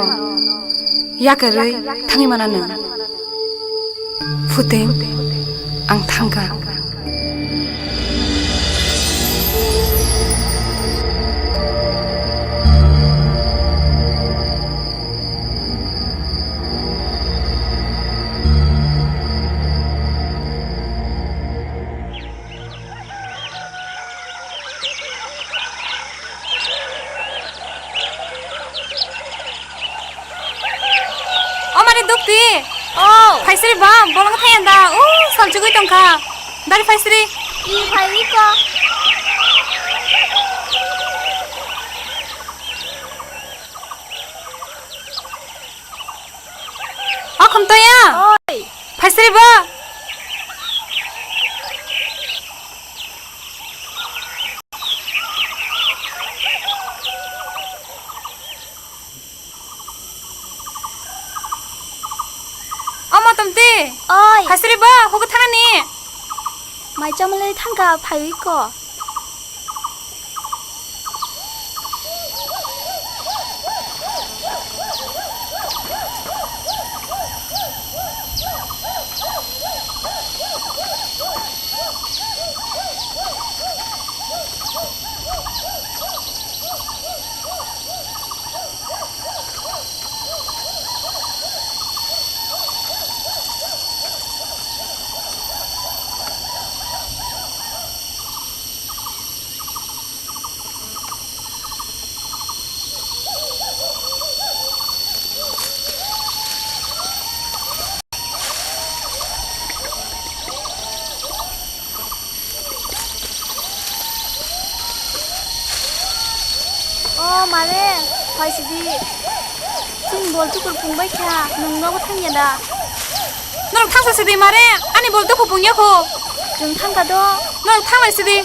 yakarwi thangwi mana nwng. Phuting, ang thangkha. O mari dukti. O. Phaisri ba, bolong thaya da. U, salchugwi tongkha. Dari phaisri. I phai ko. O khumtoya. Oi. Phaisri ba. O motomti. Oi. Phaisri ba, hugo thanani. Mai chamale thangka phaiwi ko. O mare, phaisidi. Chini bol tukur pungbai kha, nwng nogo thangya da? Norok thangsa sidi mare, ani bol tukur pungya kho. Chwng thangka do. Norok thanglai sidi.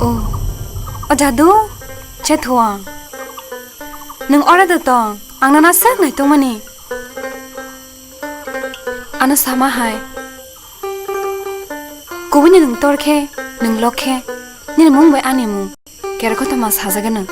O, o Jadu, Chethuang. Nwng ora da tong, ang nono aswk naitokmani. Ano sama hai. Kubuni nwng tor khe, nwng lok khe, nini mung bai ani mung. Kera kothoma sajagano.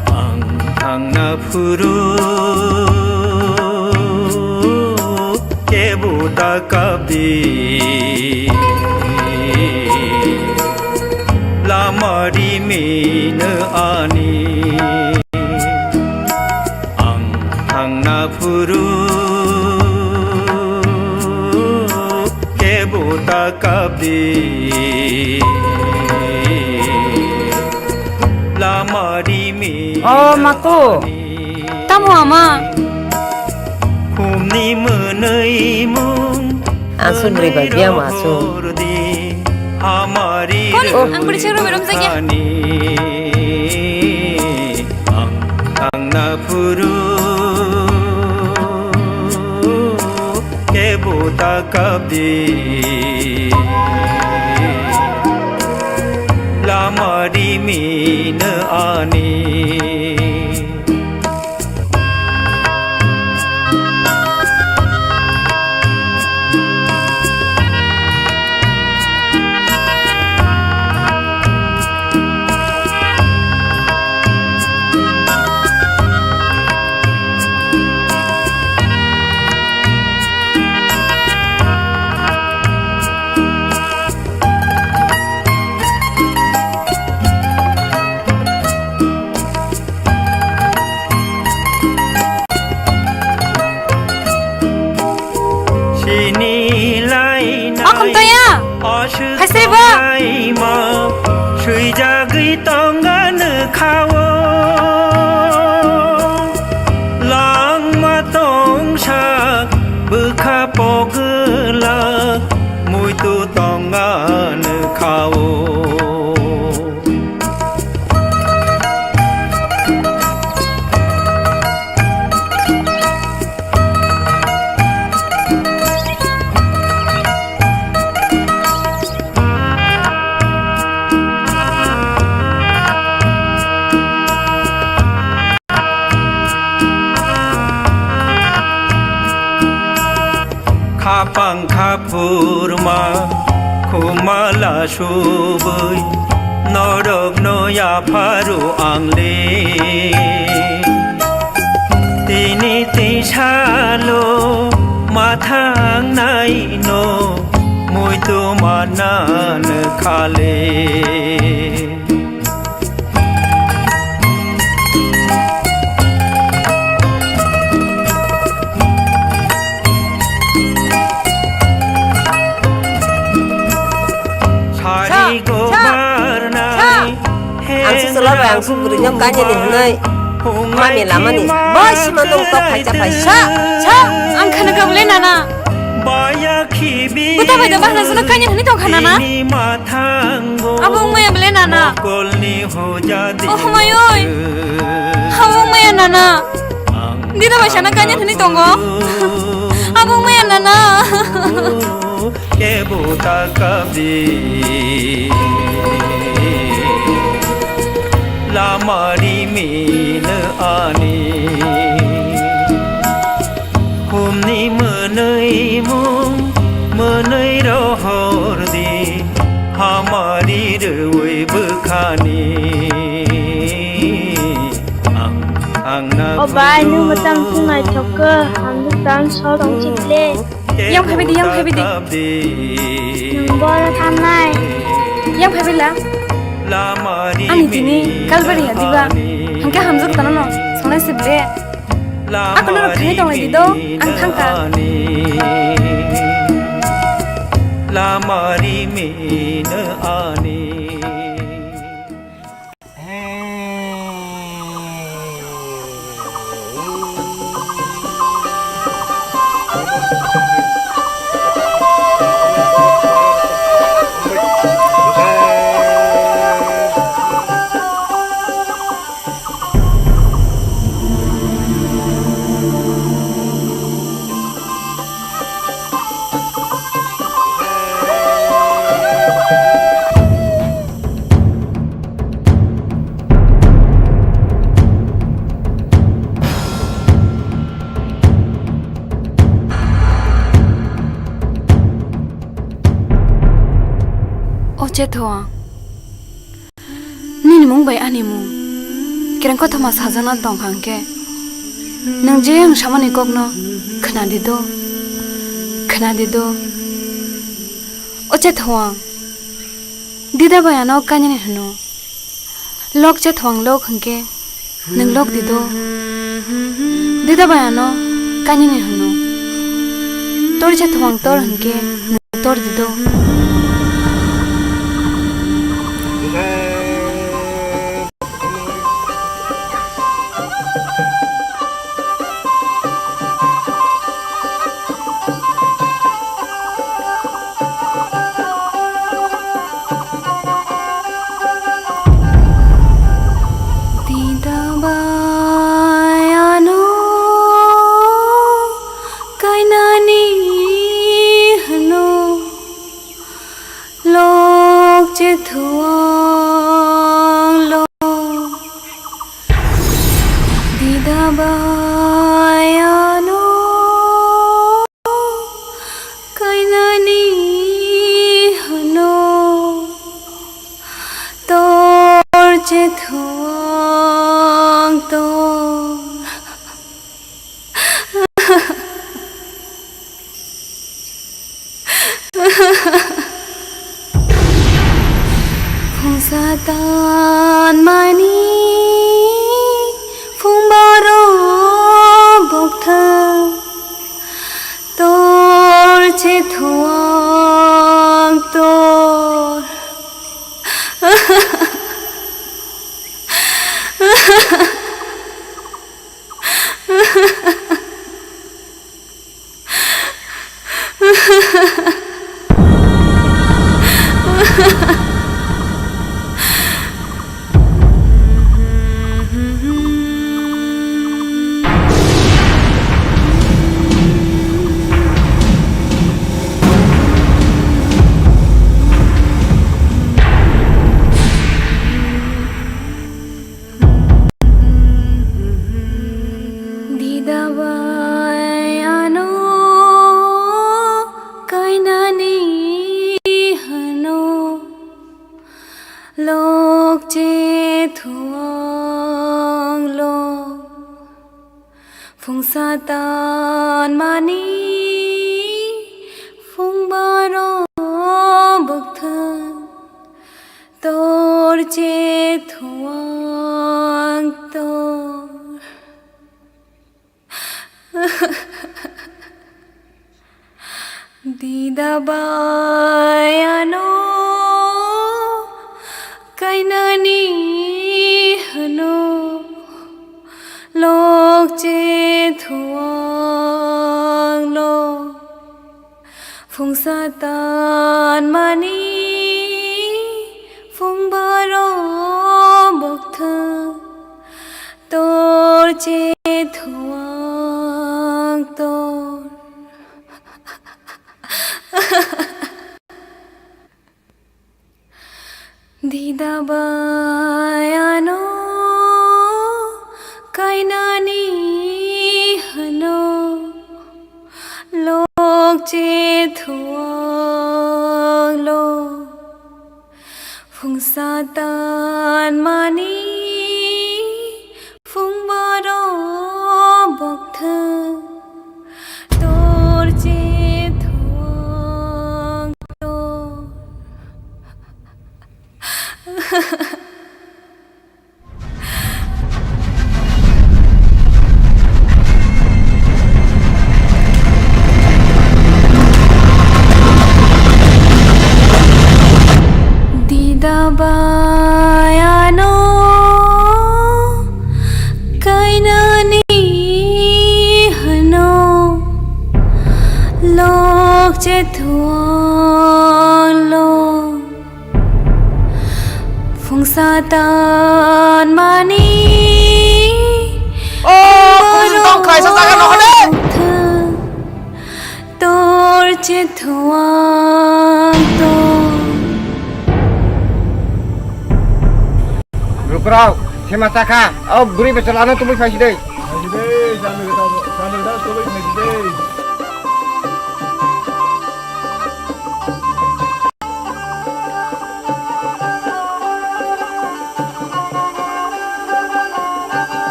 Ang thangna phuru kebo da kabdi lama ri Mino ani ang thangna phuru kebo ta kapdi lama rimi. O mako. Tamo ama? Khumni mwnwi mung. Aswk bwrwi bai biyang ma aswk. Kon, ang bwrwi chwng romwi romjakya. Ang, ang na phuru kebo ta kapdi lama rimi no ani. Sini lai nai. Akhum toya. Aswk. Hai sri ba. Laima swijagwi tongani khao. Langma tongsa bwkha pogwla muitu tongani khao. Khapang khaphurma khumala subui norokno yapharu angle. Tini tisalo mathang naino muitu manan khale. Sari gobar nai. Ang si chwla bai ang si bwrwi no kanya ni hwnwi mami lama ni bai sima nung tok phaisa phaisa. Sa, sa, ang khana kha bole nana. Buta bai da bahna jano kanya hwnwi tong kha nana. Abo wngmaya bole nana. Oh my oi. Abo wngmaya nana. Dida bai sana kanya hwnwi tongo. Abo wngmaya nana. Kebo ta kapdi lama rimi no ani. Khumni mwnwi mung mwnwi rohor di hamari rwi bwkhani. Ang, ang na. O bai, nung mwtang tung naithok khe, hamjwk tang sor tong chip le. Yang phaibai di, yang phaibai di. Nung bor thangnai. Yang phaibai la. Ani tini kalbari ya diba. Hangke hamjak tano no. Songnai sip de. Ako no rok thani tonglai di do. Ang thangka. Lama rimi no ani. O Chethoa, nini mung bai ani mung kereng kothoma sajana tongkha hwnkhe, nwng je ang samani kokno khwnadi do, khwnadi do. O Chethoa, dida bai ano kainani hwno. Lok chethuang lok hwnkhe nwng lok di do. Dida bai ano kainani hwno. Tor chethuang tor hwnkhe nwng tor di do. Dida bai ano kainani hwno. Lok chethuang lok. Dida bai ano kainani hwno. Tor chethuang tor. Phungsa tanmani phung borok bokthang tor chethuang tor. Dida bai ano kainani hwno lok chethuang lok. Phungsa tanmani phung borok bokthang tor chethuang tor. Dida bai ano kainani hwno lok chethuang lok. Phungsa tanmani phung borok bokthang tor chethuang tor. Dida bai ano kainani hwno lok chethuang lok. Phungsa tanmani phung borok bokthang tor chethuang tor. Dida bai ano kainani hwno lok chethuang lok. Phungsa tanmani. O, kung tong khai sa jaga no hole. Tor chethuang tor. Rukrok, thema chakha. O bwrwi bwsala no tubui phaisi dei. Phaisi dei, samir da, samir da tubui phaisi dei.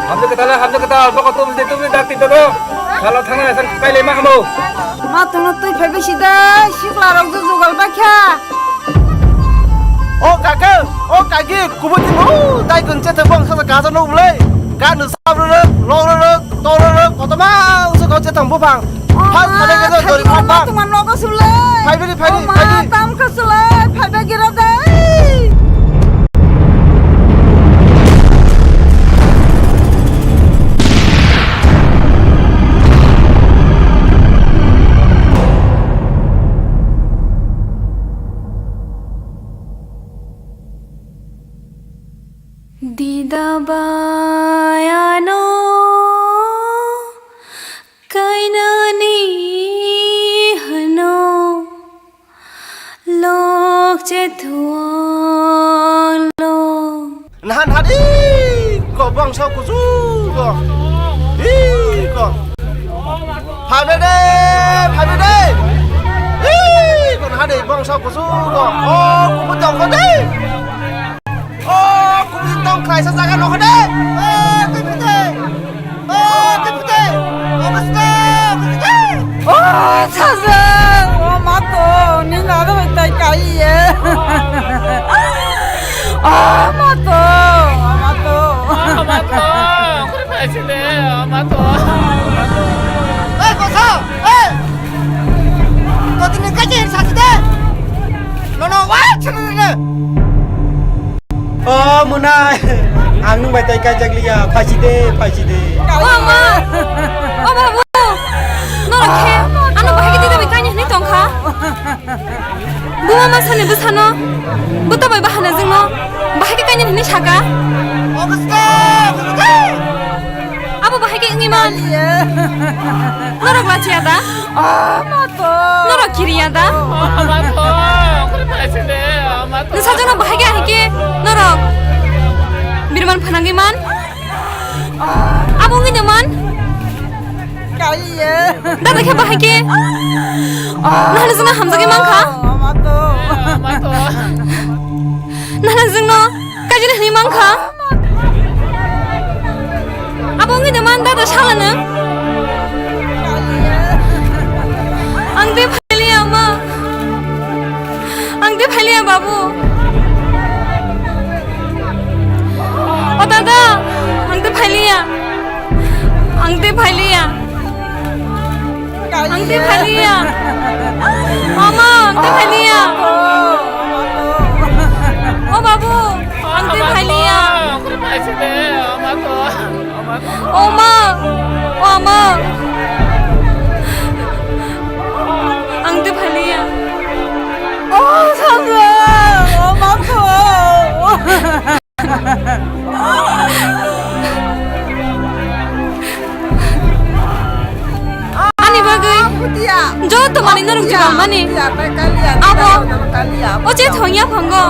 Hamjak kwtal, hamjak kwtal, bokol tubuli, tubuli, dak tin dodo. Salo thangna san kailai ma hamo. Ma thangna twi phai bisi de, sikla rok jugal bakha. O kaka, o kaki, kubui timo, tai kun chete bong sa kaja no ulai. Ka nu sab ruk, lok ruk, tor ruk, koto ma, so ko chete buphang. Phal phale ke do dori phal phang. Tuma nogo sulai. Phai bini, phai bini, phai bini. Tam ka sulai, phai bini gira dai. Dida bai ano kainani hano lok chethuang lo. Nahan hadi ko bangsa kusu ko. Ih ko. Phabe de, phabe de. Ih ko nahan de bangsa kusu ko. Oh, kubu tong ko de. Oh, kubu tong khaisa jaga no ko de. Oh, kubu de. Oh, kubu de. Oh, kubu de. Oh, sajak. Oh, mato. Ni nado tai kai ye. Oh, mato. Oh, mato. Oh, mato. Kuri paisi de, oh, mato. Ei, kosa. Ei. Kotini kachi sasi de. No, no, wai, chini de. O mwnai, ang nwng bai tai kaijak liya, phaisi de, phaisi de. O ma, o babu, norok khe ano bahai khe twi bai kainwi hwnwi tong kha. Buma masa ni bwsano, bwta bai bahana jwngno bahai khe kainwi hwnwi saka. Abo bahai khe wngwi man. Norok lachiya da? Norok kiriya da? Nwsajwkno bahai khe ahai khe norok birman phanangwi man? Abo wngwi de man? Dada khe bahai khe? Nahani jwngno hamjagwi man kha? Nahani jwngno kaijani hwnwi man kha? Abo wngwi de man dada sala nwng? Ang de phailiya ma. Ang de phailiya babu. O dada, ang de phailiya. Ang de phailiya. Ang de phailiya. Ama, ang de phailiya. O babu, ang de phailiya. O ma, o ama. Ang de phailiya. O sanga, o ma ko. Ani bagwi joto mani norok jubamani. Abo, o je thongya phango.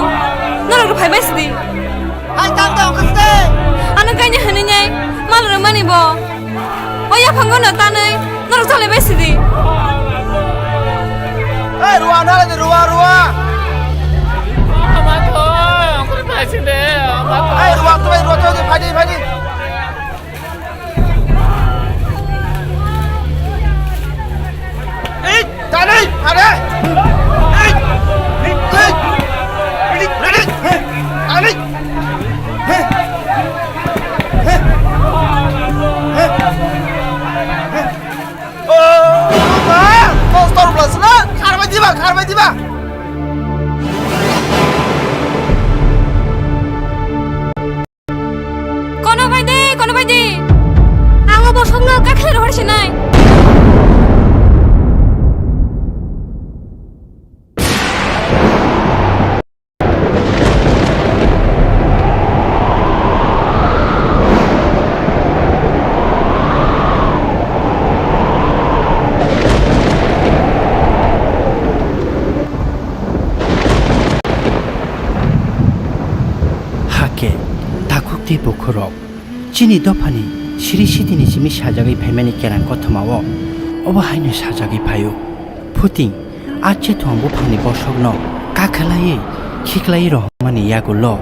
Norok phaibai sidi. Hai tang tang kiste. Ano kaini hwnwi nai mal rwmani bo. O yaphango no tanwi norok chalaibai sidi. Ei, ruwa, nara de, ruwa, ruwa. Ei, ruwa, tuwai, ruwa, tuwai, phadi, phadi. Ei, tanwi, phadi. Ei, ei, ei, ei, ei, tanwi. Oh, ma! Monster plus na! Kharbai diba, kharbai diba! Kono bai de, kono bai de! Ang o bosongno kakhwlai rohor sinai. Hakhe, takhuk tei bukhurok, chini dophani siri sitini simi sajagwi phaimani kerang kothoma o, obo haino sajagwi phaio. Phuting, a chethong buphangni bosokno kakhwlaiwi khiklaiwi rohormani yagulo